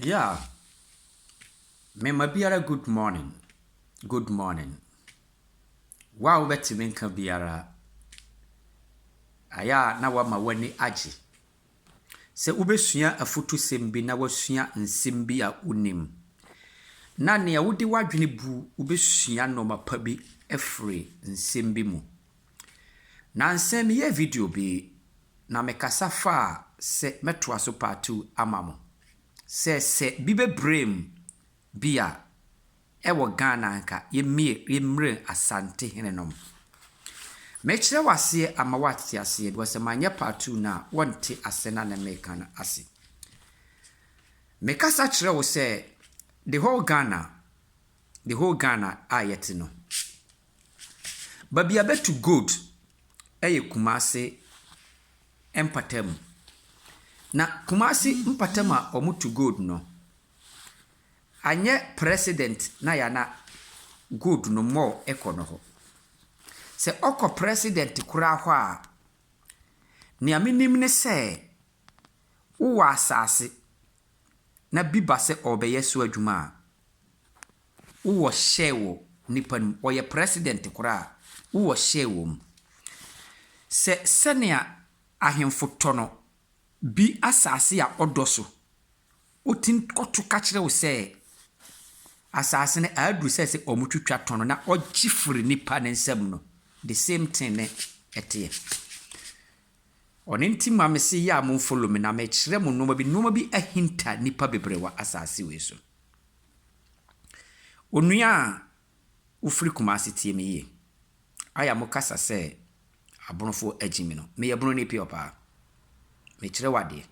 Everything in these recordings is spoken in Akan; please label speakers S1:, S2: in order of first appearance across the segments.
S1: Yeah, mema biara good morning, good morning. Wo a wobɛte me nka biara, ayɛ a na woama w'ani agye. Sɛ wobɛsua afotusɛm bi na woasua nsɛm bi a wonim, na nea wode w'adwene bu wobɛsua nneɛma pa bi afiri nsɛm bi mu. Nansa meyɛɛ video bi na mekasa faa sɛ mɛtoa so part 2 ama mo. Sɛ bi bɛbrɛ mu bi a ɛwɔ Ghana anka yɛmmie yɛmmrɛ Asantehene nom. Mekyerɛ wo aseɛ ama woate aseɛ because sɛ manyɛ part 2 no a wɔnte ase na ne meka no ase. Mekasa kyerɛ wo sɛ the whole Ghana a yɛte no, baabi a bɛtu gold ɛyɛ Kumase mpatamu. Na Kumase mpatamu a wɔtu gold no, anyɛ president na yana gold no more ɛkɔ no hɔ. Sɛ ɔkɔ president koraa hɔ a, nea menim ne sɛ wowɔ asase na bi ba sɛ ɔrebɛyɛ so adwuma a, wowɔ share wɔ nipa no mu. Ɔyɛ president koraa a, wowɔ share wɔ mu. Sɛ sɛnea ahemfo tɔ no bi asase a ɔdɔ so, wotumi kɔto ka kyerɛ wo sɛ asase no aduru sɛ wɔtwitwa tɔn no na ɔgye firi nipa ne nsam no, the same thing ne ɛteɛ. Ɔno nti ma me se yɛ a momfollow me na mekyerɛ mo nneɛma bi. Nneɛma bi ahinta nnipa bebree wɔ asase wei so. Onua a wofiri Kumase, tie me yie. Ayɛ a mokasa sɛ Abonofoɔ agyi me no, meyɛ Bononi pure paa. Mekyerɛ wo adeɛ.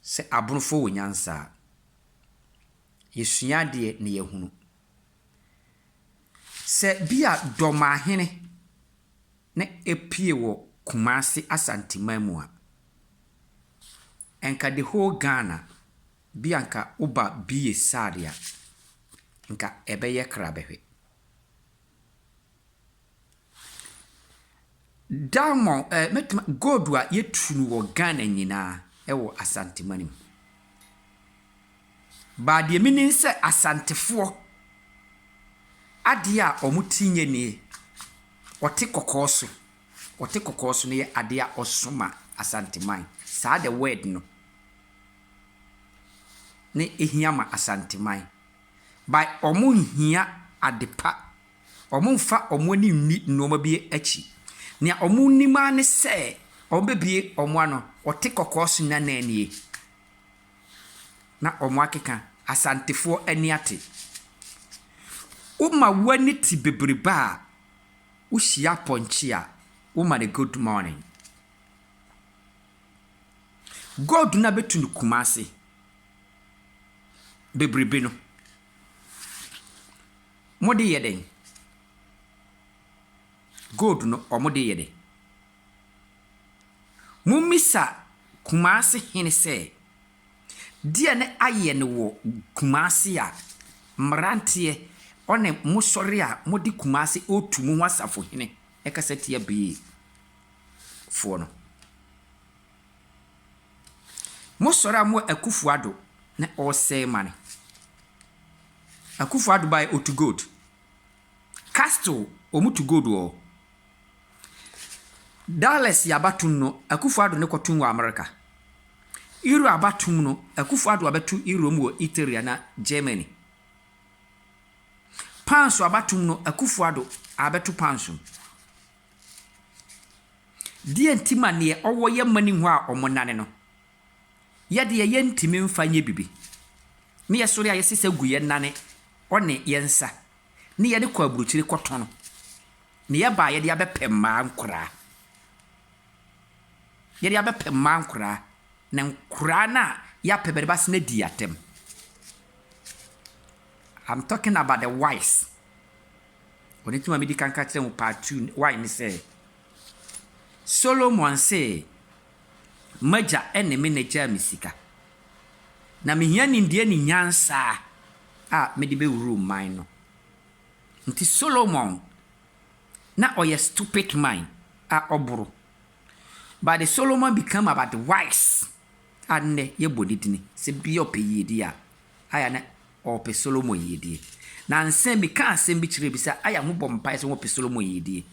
S1: Sɛ Abonofoɔ wɔ nyansa a, yɛsua adeɛ na yɛhunu. Sɛ bi a Dɔmaahene na epie wɔ Kumase Asanteman mu a, nka the whole Ghana bi anka woba BA side a, nka ɛbɛyɛ krabɛhwɛ. Diamond mɛtumi gold a yɛtu no wɔ Ghana nyinaa ɛwɔ Asanteman mu. Baa deɛ menim sɛ Asantefoɔ adeɛ a wɔn ti nyɛ nie, ɔte kɔkɔɔ so. Ɔte kɔkɔɔ so no yɛ adeɛ a ɔsoma Asanteman. Saa the word no ne ehia ma Asanteman. But wɔn nhia ade pa. Wɔn mfa wɔn ani nni nneɛma bi akyi. Nea wɔn nim ara ne sɛ wɔbɛbue wɔn ano, ɔte kɔkɔɔ so nana nie. Na wɔn akeka Asantefoɔ ani ate. Woma w'ani te bebrebe a, wohyia apɔnkye a, woma no good morning. Gold no a bɛtu no Kumase bebrebe no, mode yɛ dɛn? Gold no, wɔde yɛ dɛn? Mommisa Kumase hene sɛ, deɛ ne ayɛ no wɔ Kumase a mmeranteɛ ɔne mosɔre a mode Kumase ɔretu mo ho asafohene ɛkasa tia BA foɔ no. Mosɔre a mo Akufo Addo na ɔresɛe mane. Akufo Addo baeɛ otu gold. Castle wɔn tu gold wɔ hɔ. Dollars yɛ abatom no, Akufo Addo ne kɔtom wɔ America. Euro abatom no, Akufo Addo abɛto euro mu wɔ Italy ana Germany. Pounds abatom no, Akufo Addo abɛto pounds mu. Deɛ nti ma neɛ ɔwɔ yɛ money hɔ a ɔmo nane no, yɛdeɛ yɛntumi mfa nyɛ bibi. Ne yɛsɔre a yɛsesa gu yɛn nane ɔne yɛn nsa ne yɛde kɔ aburokyire kɔtɔn ne yɛba a yɛde abɛpɛ mmaa nkoraa. Yɛde abɛpɛ mmaa nkoraa na nkoraa no a yɛapɛ bɛde ba di atɛm. I'm talking about the wise. Ɔno nti ma medi kan ka kyerɛ mo part 2 why ne sɛ Solomon se magya ɛne me na gyaa me sika. Na mehia nimdeɛ ne nyansa a mede bɛwuru man no. Nti Solomon na ɔyɛ stupid man a ɔboro. But the Solomon become about the wise. a nnɛ yɛbɔ ne dini sɛ bia ɔpɛ yiedie a, ayɛ a na ɔɔpɛ Solomon yiedie. Nansa mekaa asɛm bi kyerɛɛ bi sɛ ayɛ a mobɔ mpaeɛ sɛ wɔpɛ Solomon yiedie.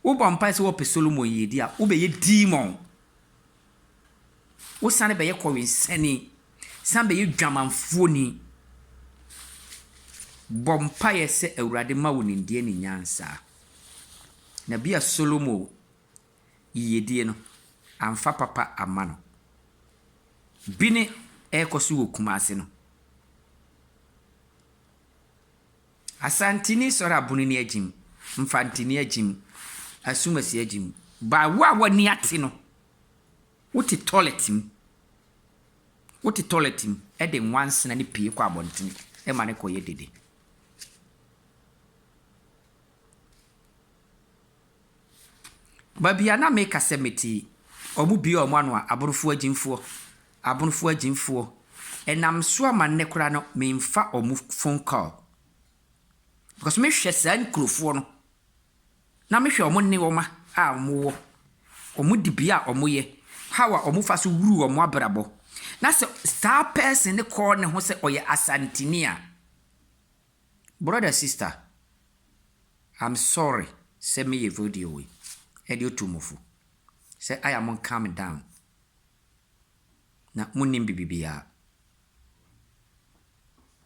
S1: Wobɔ mpaeɛ sɛ wɔpɛ Solomon yiedie a, wobɛyɛ demon. Wosane bɛyɛ kɔwensani, san bɛyɛ dwamanfoɔni. Bɔ mpaeɛ sɛ Awurade ma wo nimdeɛ ne nyansa. Na bia Solomon yiyedie no, amfa papa amma no. Bi ne ɛrekɔ so wɔ Kumasi no. Asanteni sɔre a Bonini agyim, Mfanteni agyim, Asumasi agyim. Ba wo a w'ani ate no, wote toilet mu. Wote toilet mu de nwansena no pue kɔ abɔntene ma no kɔyɛ dede. Baabi a na meka sɛ mete yi, wɔbue wɔn ano a, Abonofoɔ agyimfoɔ, Abonofoɔ agyimfoɔ. Ɛnam so ama nnɛ koraa no, memfa wɔn phone call. Because mehwɛ saa nkurofoɔ no, na mehwɛ wɔn nneɛma a wɔwɔ, wɔn dibea a wɔyɛ, how a wɔfa so wuru wɔn abrabɔ. Na sɛ saa person no kɔɔ ne ho sɛ ɔyɛ Asanteni a, Brother sister I'm sorry sɛ me yɛ video wei ɛde otu mo fo sɛ aya mo calm down na mo nim bibibiaa.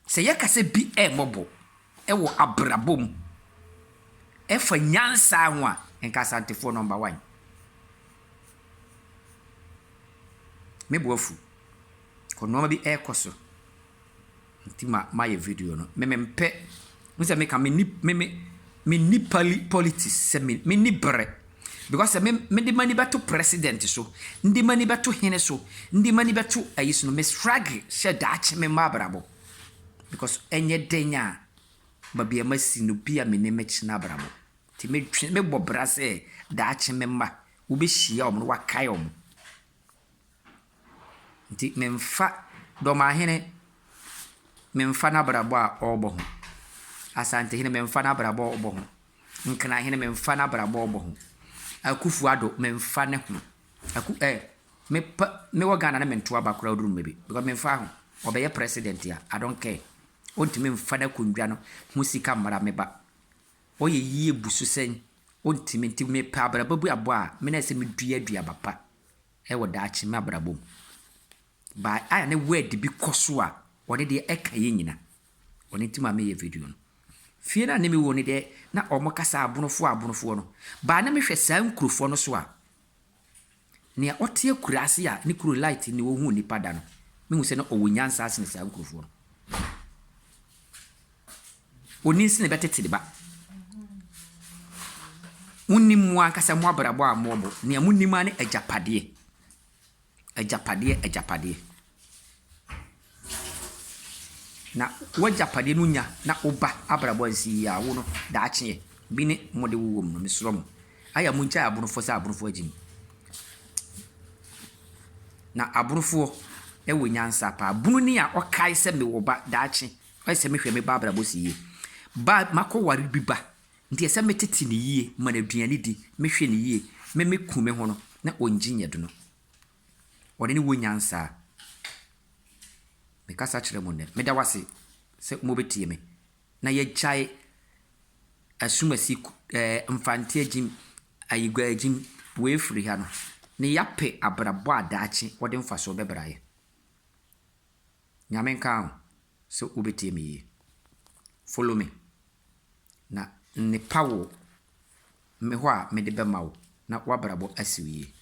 S1: Sɛ yɛ ka sɛ bi ɛmɔbɔ ɛwɔ abrabɔ mu ɛfa nyansa ho a nka Asantefoɔ number one. Me bo afu kɔ nnoɔma bi ɛkɔ so. Nti ma mayɛ video no. Me mempɛ, wohu sɛ meka menni me me menni pali politics sɛ me menni berɛ. Because sɛ me mede m'ani bɛto president so, mede m'ani bɛto hene so, mede m'ani bɛto ayi so no, me struggle sɛ daakye me mma abrabɔ. Because ɛnyɛ dɛn a baabi a masi no bi a mennim mekyena abrabɔ. Nti medwe mebɔ bra sɛ daakye me mma wobɛhyia wɔn na wɔakae wɔn. Nti memfa Dɔmahene memfa n'abrabɔ a ɔrebɔ ho. Asantehene memfa n'abrabɔ a ɔrebɔ ho. Nkrahene memfa n'abrabɔ a ɔrebɔ ho. Akuffo Addo memfa ne ho. Aku eh, me pa mewɔ Ghana na mento aba koraa oduru mmerɛ bi because memfa ho. Ɔbɛyɛ president a, I don't care. Ɔntumi mfa n'akonnwa no ho sika mmara me ba. Ɔyɛ yie bu so sɛn? Ɔntumi nti mepɛ abrabɔ bi abɔ a me na ɛsɛ medua aduaba pa. wɔ daakye m'abrabɔ mu. By a ne word bi kɔ so a, ɔno deɛ ɛka yɛn nyina. Ɔno nti ma meyɛ video no. Fie no a ne me wɔ no deɛ, na wɔn kasa abonofoɔ abonofoɔ no. By na mehwɛ saa nkurofoɔ no so a, nea ɔte akuraase a ne kuro light ne ɔhu nipa da no, mehu sɛ na ɔwɔ nyansa asene saa nkurofoɔ no. Onin sene bɛtete ne ba. Monnim mo ankasa mo abrabɔ a morebɔ. Nea monim ara ne agyapadeɛ. Agyapadeɛ, agyapadeɛ. Na w'agyapadeɛ no nya na wo ba abrabɔ ansi yie a, wo no, daakye bi ne mode wowɔ mu no, mesrɛ mo. Ayɛ a mongyae abonofoɔ sɛ abonofoɔ agye mu. Na abonofoɔ wɔ nyansa paa. Bunu ni a ɔkae sɛ mewɔ ba daakye. Ɔyɛ sɛ mehwɛ me ba abrabɔ si yie. Ba makɔ ware bi ba nti ɛsɛ me tete no yie ma no aduane di, me hwɛ no yie, me me ku me ho no na ɔngye nyɛ dono. Ɔne ne wɔ nyansa. Me kasa kyerɛ mo nnɛ. Meda wo ase sɛ mo bɛ tie me na yɛgyae asumasi ɛɛ mfante agyim ayigua agyim wei firi ha no na yɛapɛ abrabɔ a daakye wɔde mfasoɔ bɛbra yɛ. Nyame nka ho sɛ wobɛtie me yie. Follow me na nnepa wɔ me hɔ a mede bɛma wo na w'abrabɔ asi wo yie.